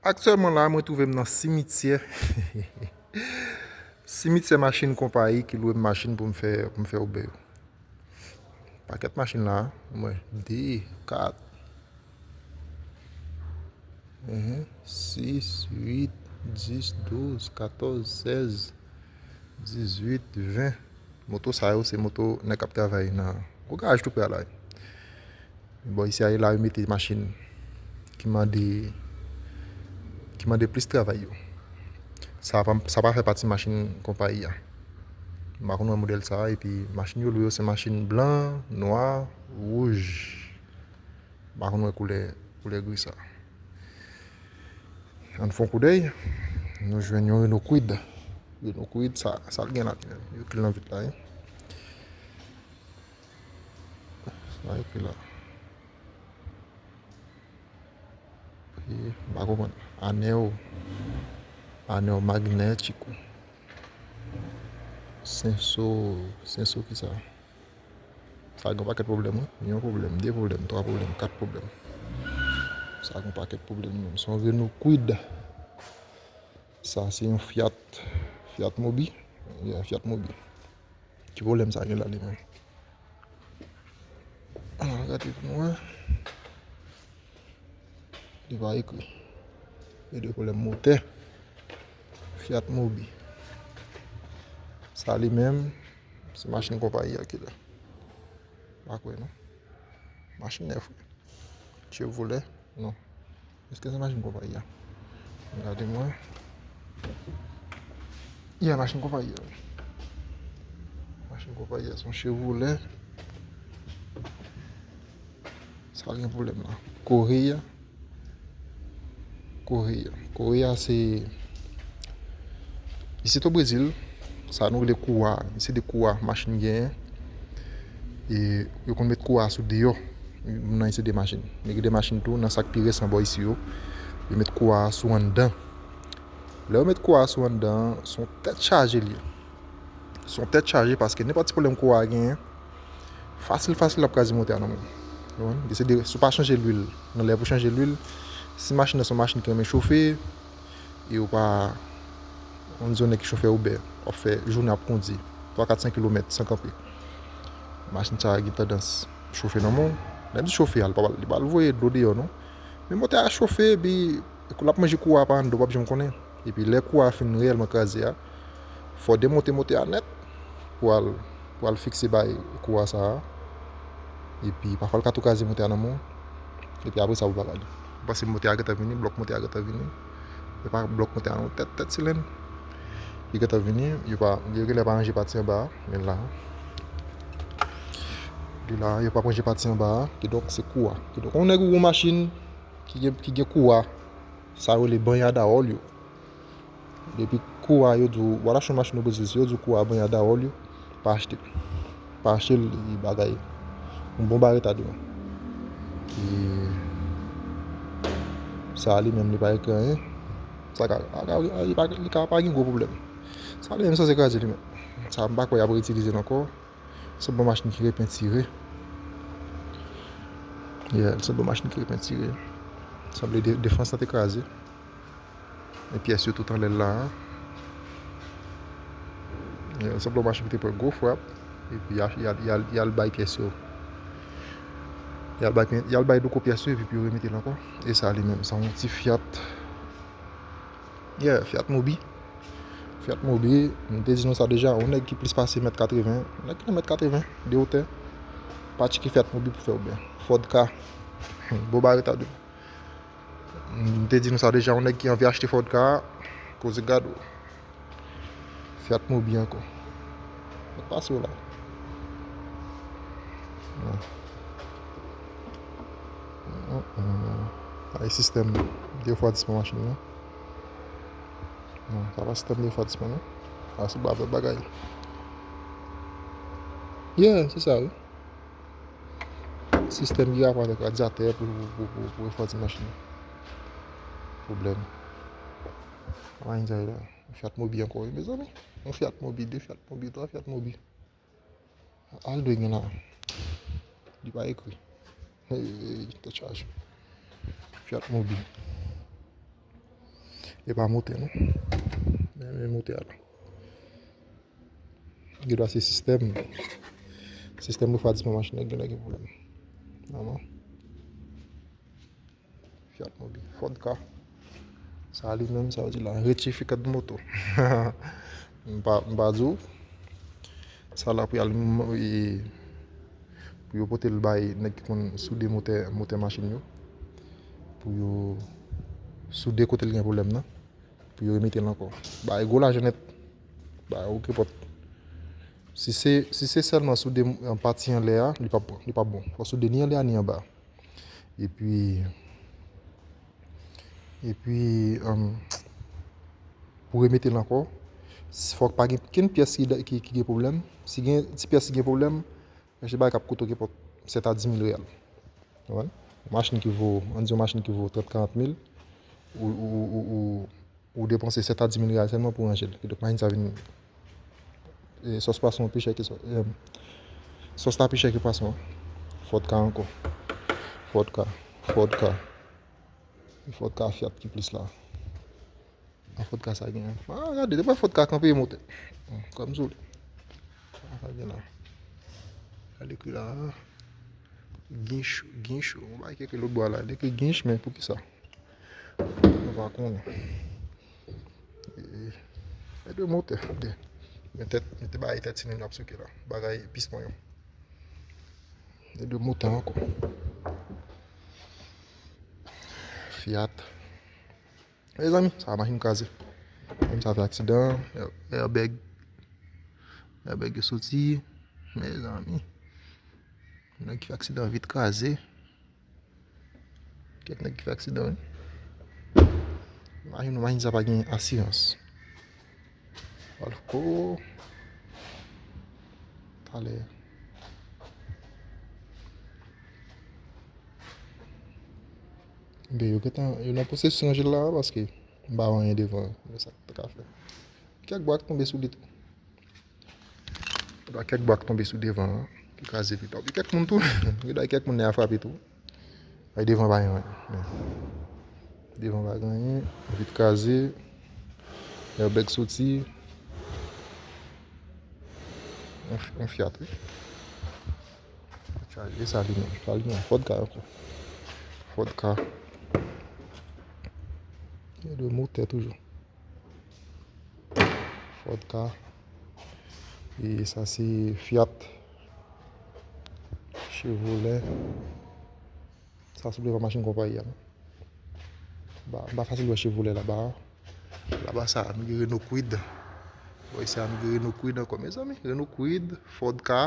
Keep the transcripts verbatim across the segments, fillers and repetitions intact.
Aktyèlman la, mwen twouve m nan simityè. Simityè machin konpayi ki lwe m machin pou m fè, pou m fè Uber yo. Pakèt machin la, mwen, de, kat, sis, uit, dis, douz, katòz, sèz, dizuit, ven. Moto sa yo, se moto nèg k ap travay nan gwo garaj tou prè a la. Bò isi a, e la yo mete machin ki mande, ki mande plis travay yo. Sa pa, sa pa fè pati machin konpayi a. M pa konn wè modèl sa a, epi machin yo lwe yo se machin blan, nwa, wouj. M pa konn wè koulè, koulè gri sa. Ann fè yon koudèy, nou jwenn yon Renault Kwid. Renault Kwid, sa, sa l gen la li menm. Yo ekri l nan vit la, wi. Sa ekri la. E, m pa konprann. Anèl, anèl magnètik. Senso, senso ki sa? Sa gen yon pakèt pwoblèm, wi. Yon pwoblèm, de pwoblèm, twa pwoblèm, kat pwoblèm. Sa gen yon pakèt pwoblèm, li menm. Se yon Renault Kwid. Sa, se yon Fiat, Fiat Mobi. Yeah, Fiat Mobi. Ki pwoblèm sa gen la li menm? Ann gade pou nou wè. Li pa ekri. Li de pwoblèm motè. Fiat Mobi. Sa li menm, se machin konpayi a ki la. Pa kwè non. Machin nèf, wi. Chevrolet, non. Èske se machin konpayi a? Gade mwen. Yeah, machin konpayi a, wi. Machin konpayi a, se yon Chevrolet. Sa gen pwoblèm la. Koreya. Koreya. Koreya se, isit o Brezil, sa nou rele kouwa. Se de kouwa machin genyen. E yo konn met kouwa sou deyò. Moun nan isit de machin. Men gen de machin tou, nan sa k pi resan bò isi yo, yo met kouwa sou anndan. Lè yo met kouwa sou anndan, se yon tèt chaje li ye. Se yon tèt chaje paske nenpòt ti pwoblèm kouwa a genyen, fasil, fasil, l ap kraze motè a nan men w. Ou konprann? Li se de, si w pa chanje lwil, nan lè pou chanje lwil, si machin nan se yon machin ki renmen chofe, e ou pa, on di yon nèg ki chofè Uber, w ap fè jounen ap kondi, twa, kat, senk kilomèt san kanpe. Machin sa a gen tandans chofe nan men w. Lè m di chofe a, li pa, li pa al voye dlo deyò, non. Men motè a chofe, epi l ap manje kouwa pa anndan, w p ap janm konnen. Epi lè kouwa a fin reyèlman kraze a, fò w demonte motè a nèt pou al, pou al fikse bay kouwa sa a. Epi pafwa l ka tou kraze motè a nan men w. Epi apre sa, ou pa ka li. Ou panse motè a gentan vini, blòk motè a gentan vini. E pa blòk motè a non, tèt, tèt silenn. Li gentan vini, yo pa, yo genlè pa ranje pati anba a, men la. Li la, yo pa ranje pati anba a, kidonk se kouwa. Kidonk, yon nèg ou yon machin ki gen, ki gen kouwa, sa yo rele banya dawòl yo. Depi kouwa yo di w, w al achte yon machin o Brezil, si yo di w kouwa banya dawòl yo, pa achte l. Pa achte l, li bagay. Yon bon bareta devan. E sa li menm, li pa ekri anyen. Sa ka, li pa, li ka pa gen gwo pwoblèm. Sa li menm sanse kraze li menm. Sa m pa kwè y ap reitilize l ankò. Sanble yon machin ki repentire. Yeah, sanble yon machin ki repentire. Sanble de, defans lan te kraze. E pyès yo tout anlè l la a. Yeah, sanble yon machin ki te pran gwo frap. Epi y a, y a, y a, y al bay pyès yo. Y al bay, y al bay douko pyès yo epi pou yo remete l ankò. E sa li menm, sa yon ti Fiat. Yeah, Fiat Mobi. Fiat Mobi, m te di nou sa deja, yon nèg ki plis pase mèt katreven, yon nèg ki nan mèt katreven de wotè, pa tcheke Fiat Mobi pou fè w byen. Ford ka, bon bareta de. M te di nou sa deja, yon nèg ki anvi achte Ford ka, koze gad ou. Fiat Mobi ankò. Mwen pase w la. Ay sistèm refwadisman machin nan. Non, sa pa sistèm refwadisman non. A se ba lòt bagay. Yeah, se sa wi. Sistèm ki rapò avèk radyatè pou, pou, pou, pou, pou refwadi machin nan. Pwoblèm. Anyen sa la. Yon Fiat Mobi ankò wi mezanmi. Yon Fiat Mobi, de Fiat Mobi, twa Fiat Mobi. Al dwe gen la. Li pa ekri. Hey, tèt chaje. Fiat Mobi. E pa motè non. Men, men motè a la. Gen dwa se sistèm. Sistèm refwadisman machin nan gen, gen pwoblèm. Nòmal. Fiat Mobi. Ford ka. Sa li menm, sa yo di la, rectificat de moto. M pa, m pa di w. Sa la pou y al, e, pou yo pote l bay nèg ki konn soude motè, motè machin yo. Pou yo soude kote l gen pwoblèm nan. Pou yo remete l ankò. Bay gwo lajan nèt. Bay oke pòt. Si se, si se sèlman soude, e, pati anlè a, li p ap, li p ap bon. Fò soude ni anlè a, ni anba. Epi, epi, um, pou remete l ankò, fòk pa gen kenn pyès ki, ki, ki gen pwoblèm. Si gen ti pyès ki gen pwoblèm, se bagay k ap koute w kenpòt sèt a di mil reyal. Ou konprann? Yon machin ki vo, ann di yon machin ki vo trant, karant mil, ou, ou, ou, ou, ou depanse sèt a di mil reyal sèlman pou ranje l. Kidonk, machin sa vin, e, sòs pwason pi chè ke sòs, e, sòs la pi chè ke pwason an. Ford ka ankò. Ford ka. Ford ka. Ford ka Fiat ki plis la. An Ford ka sa gen. Ah, gade, depi Ford ka kanpe motè. Kòm sou li. Ah, sa gen la. Gade ki la. Ginch, ginch. Ou pa ekri lòt bò la. Li ekri ginch, men poukisa? Nou pa konnen. E, e de motè, de. Men tèt, men te bay tèt silenn ap souke la. Bagay piston yo. E de motè ankò. Fiat. Mezanmi, sa machin kraze. Menm sa fè aksidan, air-, airbag. Airbag yo soti. Mezanmi. Nèg ki fè aksidan vit kraze. Kèk nèg ki fè aksidan, wi. Imajine w, machin sa pa gen asirans. Alko. Talè. Ebyen, yo gentan, yo nan pwosesis ranje l la, paske m pa wè anyen devan, men sa k ta ka fè. Kèk bwa k tonbe sou li tou. Gen dwa kèk bwa k tonbe sou devan an, ki kraze vit. Gen kèk moun tou, gen dwa kèk moun nè a frape tou. Ay devan pa gen anyen. Men devan pa gen anyen, vit kraze. Airbag soti. On, on Fiat, wi. Chaje sa li menm. Sa li menm. Ford ka ankò. Ford ka. Gen de motè toujou. Ford ka. E sa se Fiat. Chevrolet. Sa se devan machin konpayi a, non? Ba, ba fasil wè Chevrolet laba. Laba sa, nou gen Renault Kwid. Bò isi a, nou gen Renault Kwid ankò, mezanmi. Renault Kwid, Ford ka.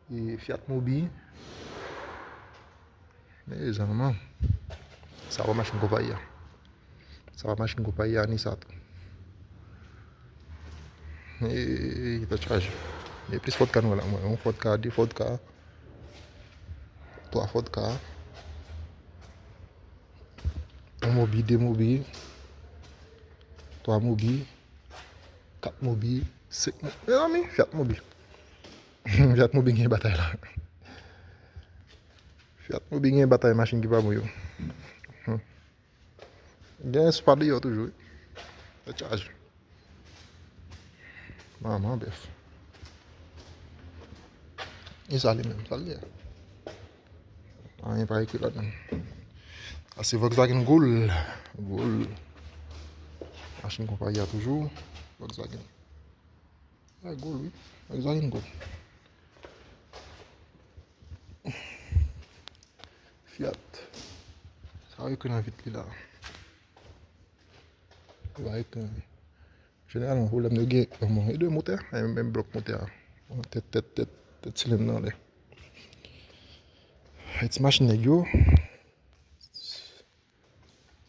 E Fiat Mobi. Mezanmi. Sa pa machin konpayi a. Sa pa machin konpayi a, ni sa tou. E, e, tèt chaje. E plis Ford ka nou wè la, mwen. Yon Ford ka, de Ford ka. Twa Ford ka. Yon Mobi, de Mobi. Twa Mobi. Kat Mobi. Senk Mobi. Mezanmi, Fiat Mobi. Fiat Mobi gen batay la. Fiat Mobi gen batay machin ki pa bon yo. Hmm. Gen sou pa deyò toujou, wi. Tèt chaje. Manman bèf. E sa li menm, sa li ye. Anyen pa ekri ladan. Sa se Volkswagen Gol. Gol. Machin konpayi a toujou. Volkswagen. E Gol, wi. Volkswagen Gol. Fiat. Sa yo ekri nan vit li la. Yo pa ekri anyen. Jeneralman, pwoblèm yo gen, bon, e de motè, e menm blòk motè a. Tèt, tèt, tèt, tèt silenn nan anlè. E ti machin nèg yo.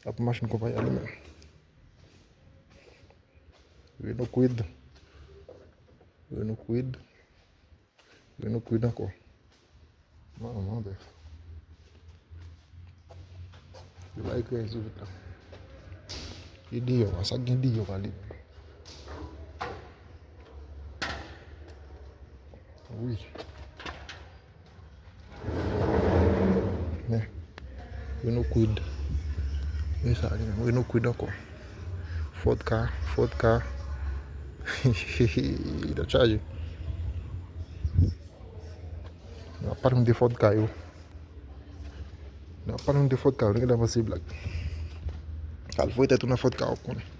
Sa pou machin konpayi a li menm. Renault Kwid. Renault Kwid. Renault Kwid ankò. Manman bèf. Yo pa ekri anyen sou vit la. E deyò a, sa k gen deyò a li menm. Wi. Men, Renault Kwid. E sa li menm, Renault Kwid ankò. Ford Ka, Ford Ka. Li t ap chaje. Nan pa nou de Ford Ka yo. Nan pa nou de Ford Ka yo, nou gentan panse blag. Al voye tèt ou nan Ford Ka, w ap konnen.